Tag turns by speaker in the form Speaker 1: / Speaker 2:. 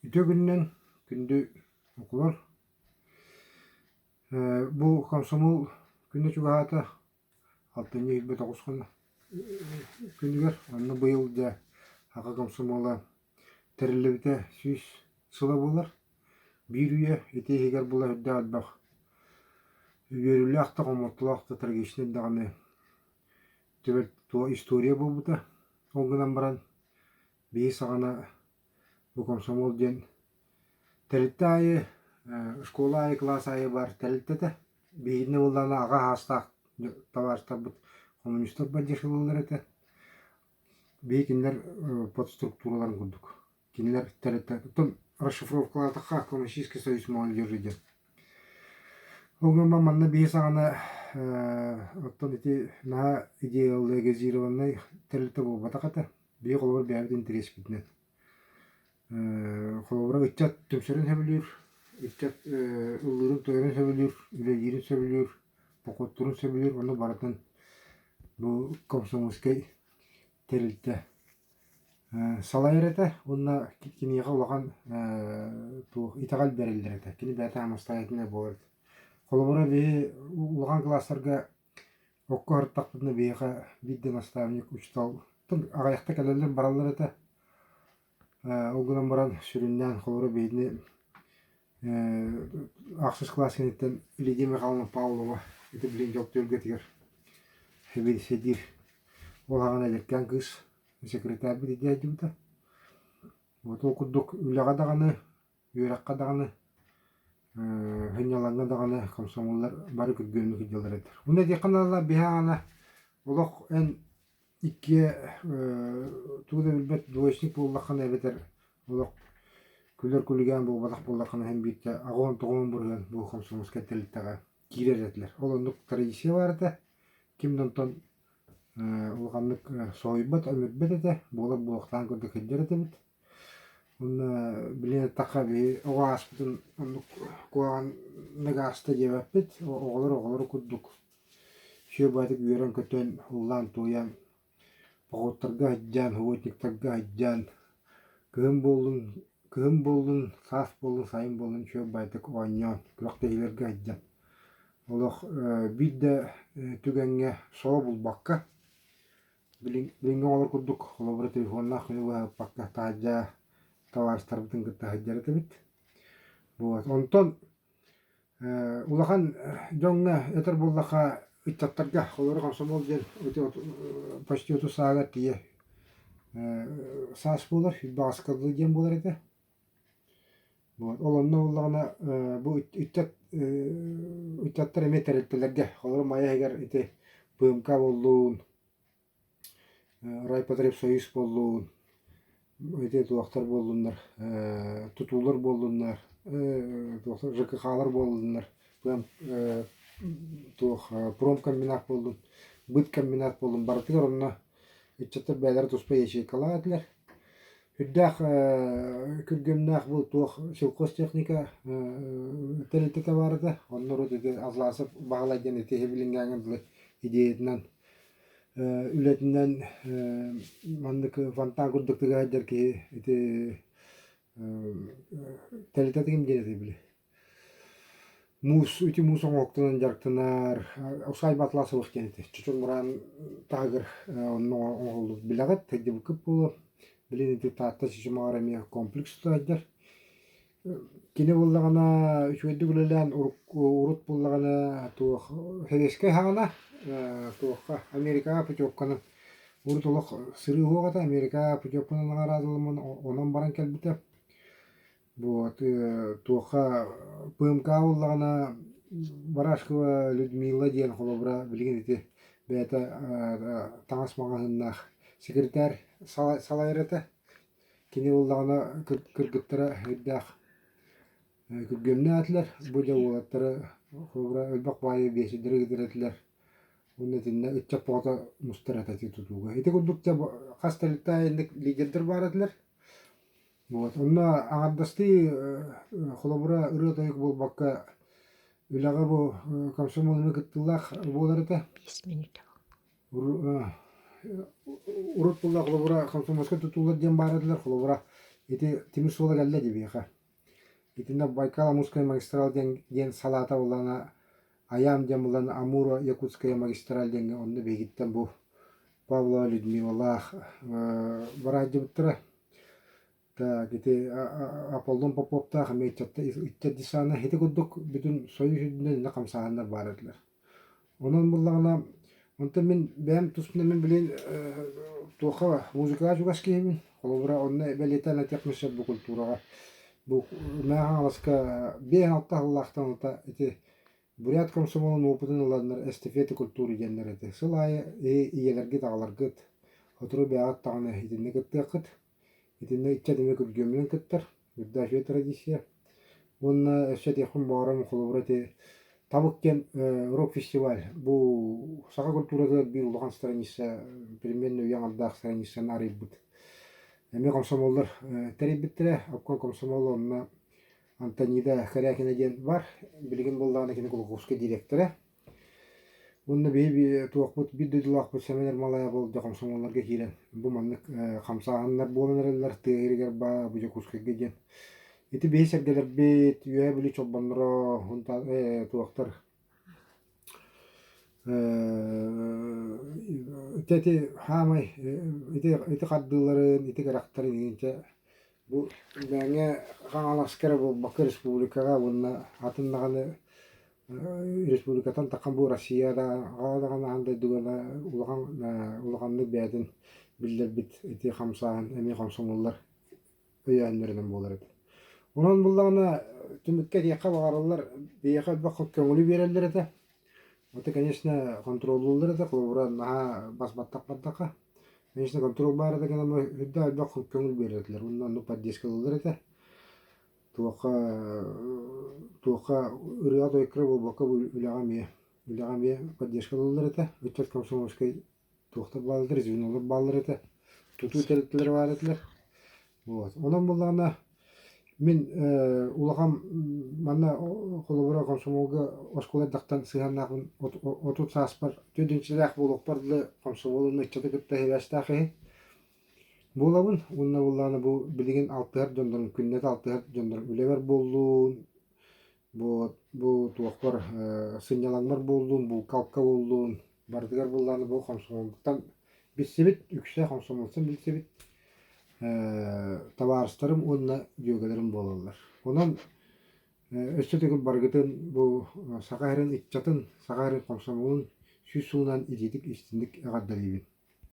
Speaker 1: Үтүө күнүнэн күндү оҕолор! Бу комсомол күнэ чугаһаата, алтынньы 29 күнүгэр. Онно быйыл дьэ Аҕа комсомола тэриллибитэ 100 сыла буолар. Биир үйэ ити иһигэр була үрдээх элбэх үөрүүлээх да хомолтолоох да трагичнай даҕаны түбэлт история буолбута. Ол гынан баран биһи саҕана Бу комсомол диэн тэрилтэ аайы, школа аайы, кылаас аайы баар тэрилтэ этэ. Биһигини буоллаҕына аҕа саастаах табаарыстарбыт коммунистар поддерживаллар этэ. Биһи кинилэр подструктураларын курдук. Кинилэр тэрилтэ оттон расшифровкалаатахха Коммунистический союз молодежи диэн. Ол гынан манна биһи саҕана оттон ити наһаа идеологизированнай тэрилтэ буолбатах этэ. Биһи холобур бэйэбит интэриэспитинэн. Холобура ыччат түмсэрин сөбүлүүр, ыччат ыллыырын-туойарын сөбүлүүр, үлэлиирин сөбүлүүр, походтуурун сөбүлүүр, ону барытын бу комсомольскай тэрилтэ салайар этэ уонна киниэхэ улахан туох итэҕэл бэриллэр этэ. Кини бэйэтэ самостоятельнай буолар этэ. Холобура биһи улахан кылаастарга Окко сырыттахпытына биһиэхэ биир да наставник, учуутал аҕыйахта кэлэллэр бараллар этэ. Ол гынан баран сүрүннээн холобура биһигини ахсыс кылаас кэнниттэн Лидия Михайловна Павлова ити билигин дьол түһүлгэтигэр сэбиэдиссэйдиир ол аҕана эдэркээн кыыс секретарьбыт идэ сылдьыбыта. Вот ол курдук үлэҕэ даҕаны Үөрэххэ даҕаны, сынньалаҥҥа даҕаны комсомоллар бары күргүөмнүк сылдьаллар этэ. Уонна этиэххэ наада биһи аана олох эн иккиэ тугу да билбэт двоечник буоллаххына эбэтэр олох күлэр күлүгээн буолбатах буоллаххына эн биирдэ 89% бу комсомольскай тэрилтэҕэ киирэр этилэр. Ол оннук традиция баар этэ. Ким да онтон улаханнык соһуйбат, өмүрбэт этэ, буолар буолуохтаах курдук сылдьар этибит. Уонна билигин эттэххэ биһи оҕо ааспытын оннук куһаҕаннык ааста диэбэппит, оҕолор оҕолору курдук сүө-баатык үөрэн-көтөн, ыллаан-туойан, походтарга сылдьан, субботниктарга сылдьан, кыһын буоллун, кыһын буоллун, саас буоллун, сайын буоллун үчүгэй-баайдык оонньоон, күрэхтэһиилэргэ сылдьан олох биир да түгэҥҥэ соло булбакка Билиҥҥи оҕолор курдук холобура телефоннаах күнү быһа таһырдьа табаарыстарбытын кытта сылдьар этибит. Вот. Онтон улахан дьоҥҥо этэр буоллахха ыччаттарга холобура комсомол диэн почти отут сааһыгар тиийэ саас буолар, баҕаска дылы диэн буолар этэ. Вот. Ол онно буоллаҕына бу ыччат ыччаттар эмиэ тэрилтэлэргэ холобура Майа иһигэр ити ПМК буоллун, Райпотребсоюз буоллун, ити туохтар буоллуннар, тутуулар буоллуннар, туохтар ЖКХ-лар буоллуннар, туох промкомбинат буоллун, быткомбинат буоллун барытыгар онно ыччаттар бэйэлэрэ туспа ячейкалаах этилэр. Үрдээх күргүөмнээх бу туох сельхозтехника тэрилтэтэ баар этэ. Онно урут ити Атласов Баһылай диэн ити билиҥҥээҥҥэ дылы идеятынан үлэтинэн маннык фонтан курдук тыга сылдьар киһи ити тэрилтэтэ ким диэн этэй били Муус ити муус оҥоһуктанан дьарыктанар усаайба Атласовых диэн этэ. Чочур Мураан таһыгар онно оҥоһуллубут билэҕит, сылдьыбыккыт буолуо. Билин ити Таатта Чычымаҕар эмиэ комплекс тута сылдьар. Кини буоллаҕына үчүгэйдик үлэлээн урут буоллаҕына туох сэбиэскэй саҕана туохха Америкаҕа путевканан урут олох сырыы суох этэ Америкаҕа путевканан наҕараадаланан онон баран кэлбитэ. Вот туохха ПМК буоллаҕына Барашкова Людмила диэн холобура билигин ити бэйэтэ таҥас маҕаһыыннаах секретарь салайар этэ. Кини буоллаҕына кыргыттара үрдээх күргүөмнээх этилэр. Бу дьэ уолаттары холобура элбэх баайы биэсийдэри ыытар этилэр. Уонна итиннэ ыччат бөҕөтө мустар этэ ити тутууга. Ити курдук дьэ хас тэрилтэ аайы лидердэр баар этилэр. Вот. Онно аҥардастыы холобура ырыа-тойук буолбакка үлэҕэ бу комсомол эмиэ кыттыылаах буолар этэ. Урут буолла холобура комсомольскай тутуулар диэн баар этилэр. Холобура Ити тимир суола кэллэ дии биһиэхэ. Итиннэ Байкал-Амурская магистраль диэн, диэн салаата буллаҕына Айаам диэн булан Амуро-Якутская магистраль диэҥҥэ онно биһигиттэн бу Павлова Людмилалаах бараадьыбыттара. Так, ити Аполлон Поповтаах эмиэ ыччат десана ити курдук бүтүн Союз үрдүнэн иннэ хамсааһыннар баар этилэр. Онон буллаҕына, онтон мин бэйэм туспунан мин билин туохха музыкаҕа чугас киһибин. Холобура, онно бэлиэтээн этиэхпин сөп бу культураҕа. Бу Мэҥэ Хаҥаласка 5-6 сыллаахтан ылата ити Бурят комсомолун уопутун ыланнар эстафета культуры диэннэр этэ. Сыл аайы ийэлэргит, аҕаларгыт сотору бэйэҕит даҕаны итиннэ кыттыаххыт. Итиннэ ыччат эмиэ күргүөмүнэн кыттар. Үрдээччи традиция. Уонна өссө этиэхпин баҕарам, холобура ити Табык диэн рок-фестиваль. Бу саха культуратыгар биир улахан страница, примерно үйэ аҥардаах страницаны арыйбыт. Эмиэ комсомоллар тэрийбиттэрэ. Обком комсомол онно Антонида Корякина диэн бар. Билигин буоллаҕына кини Кулаковскай директора. Уонна биһи туохпут биир дойдулаахпыт Сэмэн Ермолаев болдьо комсомолларга киирэн бу маннык хамсааһыннар буолан эрэллэр тыа иһигэр баа бу Дьокуускайга диэн. Ити биһи сэргэлэрбит Үөһээ Бүлүү чолбонноро туохтар ити ити хаамай ити ити хардыыларын ити кэрэхтэрин иҥинчэ бу Мэҥэ Хаҥаласка эрэ буолбакка республикаҕа уонна атын даҕаны республикаттан таххан бу Россия да даҕаны аан дойдуга да улахан улаханнык бэйэтин биллэрбит ити хамсааһын эмиэ хомсомуоллар өйөөннөрүнэн буолар эбит. Онон буллаҕына түмүккэ этиэххэ баҕараллар биһиэхэ элбэх көҥүлү биэрэллэр этэ. Это, конечно, контроллууллар этэ, холобура, наһаа бас баттах бардахха. Конечно, контрол баар этэ гынан үрдэ элбэх көҥүл биэрэр этилэр. Уонна оннук поддержкалыыллар этэ. Туохха туохха ырыа-тойукка буолбакка бу үлэҕэ эмиэ үлэҕэ эмиэ поддержкалыыллар этэ. Ыччат комсомольскай туохтар бааллар, звенолар бааллар этэ, тутуу тэрилтэлэрэ баар этилэр. Вот. Онон буоллаҕына мин улахан манна холобура комсомолга оскуола эрдэхтэн сыһыаннаахпын 30 сааспар төрдүнчүлээх буолуохпар дылы комсомол уонна ыччаты кытта сибээстээх киһи буолабын. Уонна буоллаҕына бу билигин алтыһар дьоннорум күннэтэ алтыһар дьоннорум үлэбэр буоллун, Бу бу туохпар сынньалаҥмар буоллун, булка-алка буоллун, барытыгар буоллаҕына бу хомсомуолтан билсибит, үксэ хомсомуолтан билсибит табаарыстарым уонна дьүөгэлэрим буолаллар. Онон өссө төгүл барыгытын бу Саха сирин ыччатын, Саха сирин хомсомуолун 100 сылынан итиитик истиҥник эҕэрдэлиибин.